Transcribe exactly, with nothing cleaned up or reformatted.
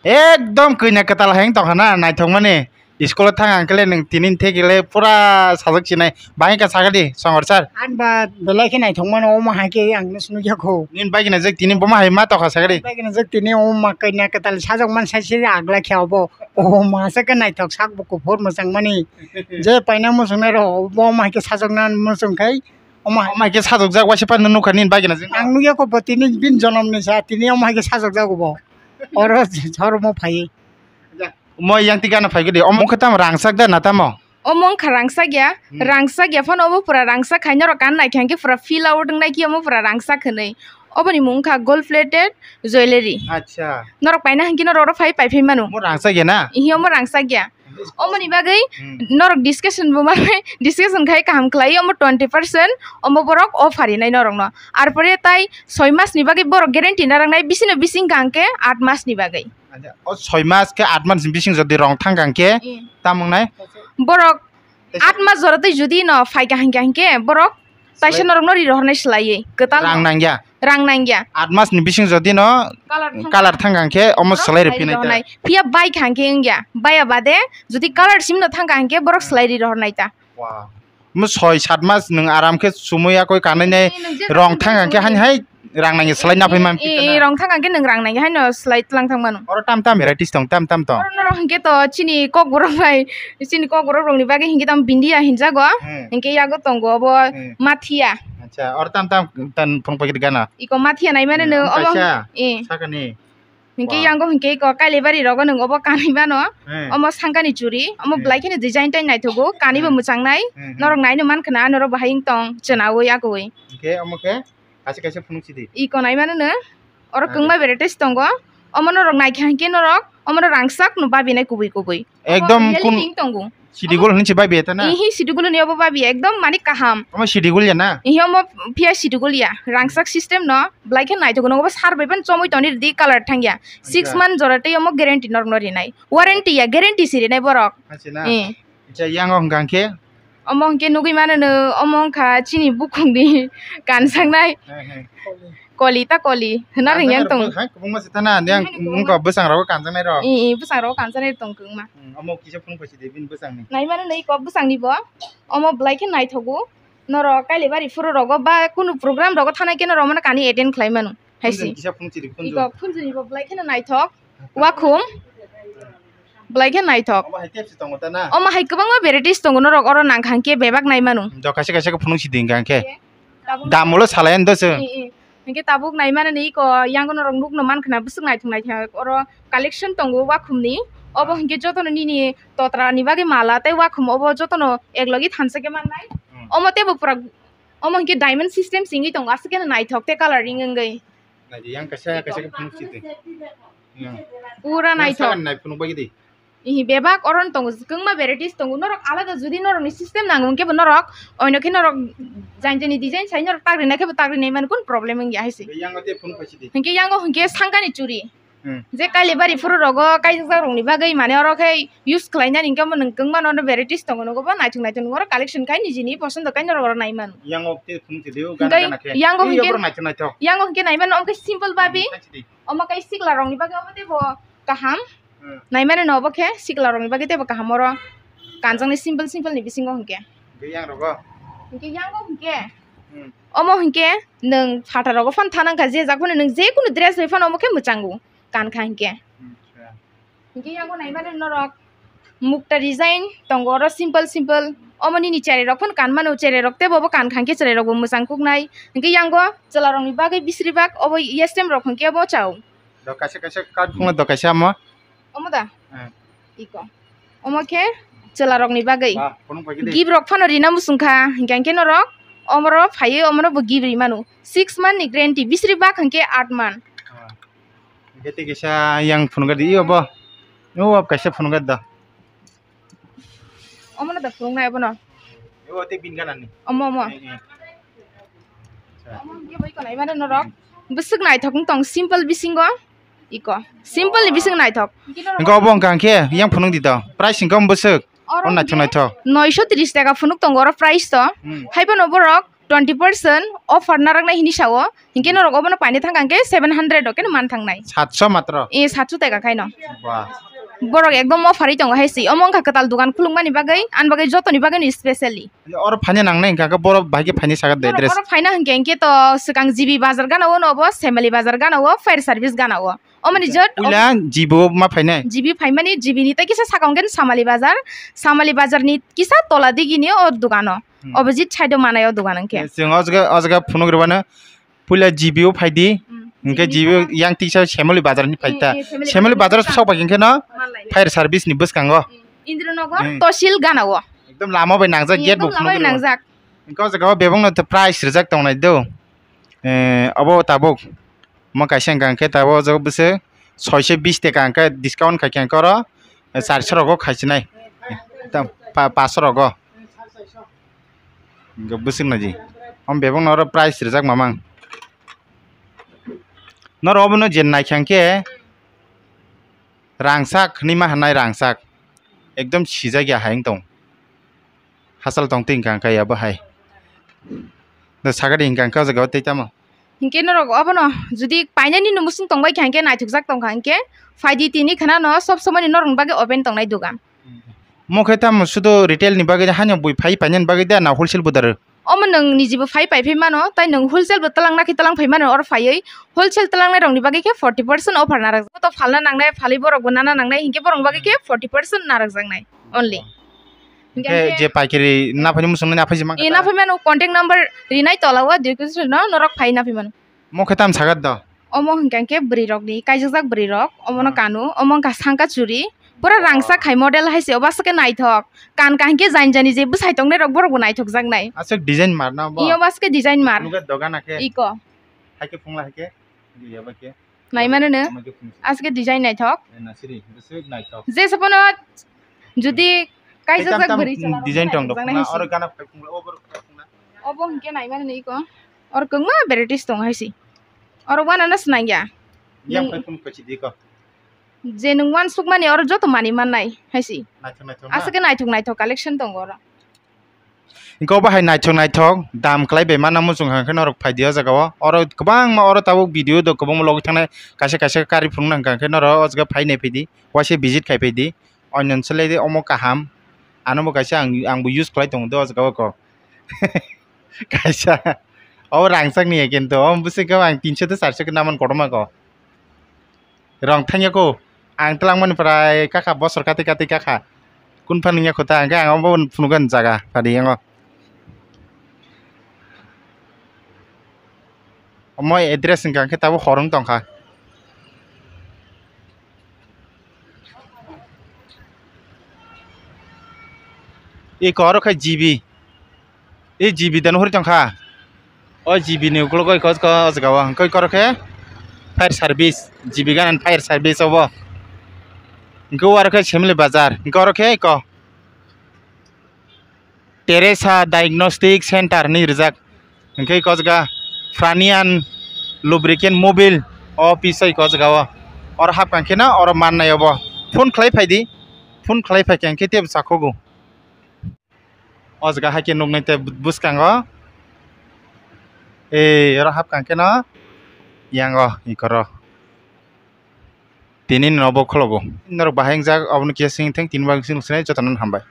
Ekdom kwina kwtal hai wng tongkha na, naithokmani. School o thang ang khe le nwng tini theke le pura sajak sinai. Bahai kha sakha di, Songor sir. Ang ba belai khe naithok mano, omo hai khe ang no swnwi kha kho. Nini bai khe naijak tini bo ma hai ma tokha sakha di. Bai khe naijak tini omo ma kwina kwtal sajak man sai se agla khe obo. Omo ma sa khe naithok sak bo kuphur mwchang mani. Je paina muchung nai rw obo ma hai khe sajak na muchung khai. Omo hai. Omo hai khe sajak jak waisa pan nukha nini bai khe naijak. Ang nukya kho bo tini bin jonom ni sa tini omo hai khe sajak jak bo. Oro jor mo phai. Mo yang tika na phai gidi. Omo khe tamo rangchak da na tamo? Omo wngkha rangchak ya. Hmm. Rangchak ya phano obo pura rangchak khai norok kan naikha hwnkhe pura feel out wngnai khe omo pura rangchak hwnwi. Oboni mung wngkha gold plated jewelry. Acha. Norok paina hwnkhe norok oro phai pai phai mano. Mo rangchak ya na? Ihi omo rangchak ya. Omoni bagwi Hmm. norok discussion bo ma discussion khai kaham khlai omo twenty percent omo borok offer rinai norokno. Arpore tai soi mas ni bagwi borok guarantee narwknai bisino bising kha hwnkhe aat mas ni bagwi. Acha, o soi mas khe aat mas ni bising jodi rong thang kha hwnkhe Hmm. tamo wngnai? Borok Tei aat mas jora twi jodi no phai kha hwnkhe hwnkhe borok taisa Slai- norokno ri rohornai swlaiwi kwtal Rang nangya. Rang nangya. Aat mas ni bising jodi no Colour thang- colour thang kha hwnkhe omo Borok swlai rw slai phinai ta. rohornai. Phiya bai kha hwnkhe wngya. Baiya bade jodi colour sim no thang kha hwnkhe borok Hmm. swlai ri rohornai ta. Wow. Mo soi sat mas nwng aram khe sumui yakoi kanwi nai Ee, nwng je rong thang khe haini hai rang nangya swlai na phai man Ee, ee, rong thang khe nwng rang nangya haino swlai tlang thang mano. Oro tam tam varieties tong, tam tam tong. Oro norok hwnkhe to chini kokborok bai, chini kokborok rokni bagwi hwnkhe tamo bindia hinjago. Hmm. Hwnkhe yago tongo obo Hmm. mathia. Acha, oro tam tam tan phung paikhe gana. Iko mathia naimano Hmm, no omo kaisa. Ee. Sakani. Hwnkhe Wow. yango hwnkhe iko Kailabari rogo nwng obo kanwi mano. Hmm. Omo sangkani churi, omo Hmm. belai kheno design tai naithogo, kanibo Hmm. mwchangnai. Hmm, hmm. Norok naino mankha na, norok bahai wng tong, chwnaui agoui. Hwnkhe omo khe kaisa kaisa phunuk sidi. Iko naimano no, oro Ah, kwbangma de. varieties tongo. Omo norok naikha hwnkhe norok, omo no rangchak no babinai kubui kubui. Ekdom Omo kun reality wng tongo. Sidigol hinwi se bai beta na? Ihi sidigol ni obo babi ekdom mani kaham. Omo sidigol ya na? Ihi omo phiya sidigol ya. Rangchak system no belai khe naithogo no obo sar bai phano chomui toni rwdi colour thangya. Six Acha. month jora tei omo guarantee norok no rinai. Warranty ya, guarantee se rinai borok. Acha na? Eh. Acha, yang o hwnkha khe? Omo hwnkhe nugui mano no, omo wngkha chini bukhuk ni kanjaknai. He, he. Koli ta koli, hwna ring yang tong. Hai, kwbangma se thana, yang Hai, kwbangma. Wngkha bwsang rogo kanjaknai rok. Ih, ih, bwsang rogo kanjaknai tong kwbangma. Hmm, omo kisa phunuk phaisi de, bini bwsang ni. Nai mano nai kok bwsang ni bo. Omo belai khe naithogo. Norok Kailabari phuru rogo ba kunu program rogo thanai khe norok mano kani attend khlai mano. Hai si. Khunjun kisa phunuk chiri, khunjun. Iko khunjun ni bo belai kheno naithok. Wakhum. Belai khe naithok. Omo hai tepsi tongo ta na? Omo hai kwbangma varieties tongo, norok oro nang kha hwnkhe bebak nai mano. Do kaisa kaisa khe phunuk si di hwnkha hwnkhe. Tabuk Dam ulo salai ani do se. Ih, ih. Hwnkhe tabuk nai mano ni iko yang norok nukno man khna bwswk naithok naithok oro collection tongo wakhum ni. Obo hwnkhe jotono nini totra ni bagwi mala tei wakhum obo jotono eklogi thansa khe mannai. Hmm. Omo teibo pura omo hwnkhe diamond system singwi tongo aswk kheno naithok tei colouring wngwi. Naidi yang kaisa kaisa khe phunuk si di. Yang. Pura naithok. Sagan nai phunuk bai di. Ihi bebak oro no tongo, kwbangma varieties tongo. Norok alada jodi norokni system nango hwnkhe bo norok oino khe norok jani jani design sai norok tagri nai khe bo tagri nai mano, kun problem wngya hai se. Yang o te phunuk phaisi di. Hwnkhe yango hwnkhe sangkani churi. Hmm. Je Kailabari phuru rogo kaijak jak rokni bagwi mane oro khe use khlai nani hwnkhe omo nwng kwbangma no varieties tongo, nogo bo naithok naithok nung oro collection khai nijini posondo khai norok oro nai mano. Yang o te phunuk si di, o gana Hwnkhe gana khe. Yango Ei, hwnkhe, obo naithok naithok. Yango hwnkhe nai mano omo khe simple babi. Hmm, khai si di. Omo khe sikla rokni bagwi obo teibo kaham. Hmm. Naimani no obo khe sikla rokni bagwi teibo kaham oro kanjaknai simple simple ni bisingo hwnkhe. Hwnkhe yang rogo? Hwnkhe yango hwnkhe. Hmm. Omo hwnkhe nwng phataro phano thanang kha, je jak phano nwng je kunu dress bai phano omo khe mwchango kan kha hwnkhe. Hmm, acha. Hwnkhe yango naimani norok mukta design tongo oro simple simple. Omo nini cherai rok phano kan mano, cherai rok teibo obo kan kha hwnkhe cherai rok bo mwchang kuknai. Hwnkhe yango chwla rokni bagwi bisri bak obo yestem rok hwnkhe obo chao. Do kaisa kaisa card phungo do kaisa omo. Omo da? Eh. Iko. Omo khe chwla rokni bagwi. Ba, phunuk bai di. Gift rok phano rina muchung kha, hwnkhe hwnkhe norok omoro phaiwi omoro bo gift ri mano. Six month ni guarantee, bisri bak hwnkhe aat month. Ah. Hwnkhe tei kaisa yang phunuk di obo. Obo kaisa phunuk da. Omo no da phunuknai obono. Ebo tei bin gana ni. Omo, omo. Eh, eh. Omo hwnkhe bai konai mano norok. Bwswk naithok wng tong simple bisingo. Iko. Simple ni bising naithok. Hwnkhe obo hwnkha hwnkhe yang phunuk di to. Price hwnkhe omo bwswk. Oro omo naithok hwnkhe naithok. Noisho tris taka phunuk tongo oro price to. Hmm. Haiphano borok twenty percent offer naraknai hini sao, hinkhe norok obono paina thangkha hinkhe seven hundred o khe man thangnai. Satso matro. E, satso taka khaino. Ba. Borok ekdom offer oi tongo hai si. Omo wngkha kwtal dukan khulukmani bagwi, ani bagwi jotoni bagwi no specially. Oro phaina nangnai hwnkha khe borok bai khe phaina sagat de Borok dress. Oro phaina hwnkhe hinkhe to swkang G B bazar gana o no obo, Semali bazar gana o, fire service gana o. Omoni jot Puila G B o ma phainai. G B phaimani, G B ni tei kisa sakang khe Samali bazar, Samali bazar ni kisa tola digi ni o dukano. Hmm. Opposite side o manai o dukan hwnkhe. Chwng o jaga, o jaga phunuk rwbano puila G B o phaidi, Hmm. hwnkhe G B o yang tisa Semali bazar ni phaita. Eh, eh, Semali Semali bazar bazar ni sok bai hwnkhe no Malai. Fire service ni bwskango. Indranagar Hmm. Tosil gana o. Ekdom lama bai nangjak, gate bo Ekdom phunuk lama bai rwbano. Nangjak. Hwnkhe o jaga o bebak no price rijak tongnai do. Eh, obo tabuk. Omo kaisa hwnkha hwnkhe tabuk o jaga bwswk soiso bish taka hwnkhe discount khaikhe hwnkhe oro charso rogo khaisinai. Tam pa-, paso rogo. Hwnkhe bwswk naidi. Omo bebakno oro price rijak mamang. Norok obono je naikha hwnkhe rangchak hinwi ma hwnai rangchak. Ekdom sijak ya hai wng tong. Hachal tong twi hwnkha hwnkhe abo hai. Da sagadi hwnkha hwnkhe o jaga o tei tamo. Hinkhe norok obono jodi painani no musung tongbai kha hinkhe naithokjak tongkha hinkhe phaidi tini khwnano sob somoi ni norokni bagwi open tongnai dugan. Omo khe tamo sudu retail ni bagwi de, haino bui phai painani bagwi de na wholesale bo daro? Omo nwng nijibo phai pai phai mano, tai nwng wholesale bo twlang nakhe twlang phai mano oro phaiwi. Wholesale twlangnai rokni bagwi khe forty percent offer narwkjak. Joto phalna nangnai, phalwi borok bo nana nangnai hinkhe borokni bagwi khe forty percent narwkjaknai only. Hinkhe je paikari naphani musung nani aphai jemang E, kha ta? Naphai mano, contact number rinai tola o, description no norok phai naphai mano. Mo khe tam sagat do? Omo hwnkha khe bwrwi rokni, kaijakjak bwrwi rok, omono Oh. Kanu, omo wngkha sangka churi, pura Oh. Rangchak khai model hai se, obo aswk khe naithok, kan kaham khe jani jani je bwsai tongnai rok borok bo naithok jaknai. Aswk design mar na bo? Iyo, obo aswk khe design mar. Nugwi dogan khe? Iko. Hai khe phungla hai khe? Iya bai khe? Naimano no. Ama khe phungsi. Aswk khe design naithok. Eh, nasiri, bwswk naithok. Je sapono jodi kaijak jak bwrwi chwla rok design tong do. Oro gana phai phungla, obo phai phungla. Obo hwnkhe naimano no iko. Oro kwbangma varieties tong hai si. Oro wanano swnang ya. Yang phai phung kachi di ko. Je nwng wansukmani oro joto manwi mannai hai si. Naithok naithok na? Aswk khe naithok naithok collection tongo oro. Hwnkhe obo hai naithok naithok dam kwlai bai mano muchung hwnkhe norok phaidi o jaga o. Oro kwbangma oro tabuk video do kwbangma logwi thangnai kaisa kaisa kari phunukna hwnkha hwnkhe norok o jaga phai nai phaidi, waisa visit khai phaidi. Oinoni swlai de omo kaham, ano bo kaisa ang, ang bo use khlai tongo do o jaga o kok. Kaisa obo rangchak ni ya kintu omo bwswk khe ang tinso tei charso khe naman kotorma ko. Rong thangya ko. Ang twlangmani prai kakha bosor kati kati kakha. Kun phan wngya kho ta, hwnkhe ang obo phunukgani jaga padi yango. Omo address wngkha khe tabuk hor wng tongkha. Eko oro khe G B. E G B dano hori tongkha. O G B ni ukulok oi kos ko o jaga o hwnkhe oro khe fire service, G B ganani fire service obo. Hwnkhe o aro khe Semli bazar, hwnkhe oro khe eko Teresa Diagnostic Center hinwi rijak. Hwnkhe eko o jaga Pranian Lubricant Mobile o office oi eko o jaga o. Oro hapkha khe no oro mannai obo. Phone khlai phaidi, phone khlai phaikha hwnkhe teibo chakhogo. O jaga hai khe nuknai tei bwskango. Ei, oro hapkha khe no yango ikoro. Tini no bo khologo. Norok bahai wngjak, obono kisa singtheng, tini bagwi singsinai jotono hambai.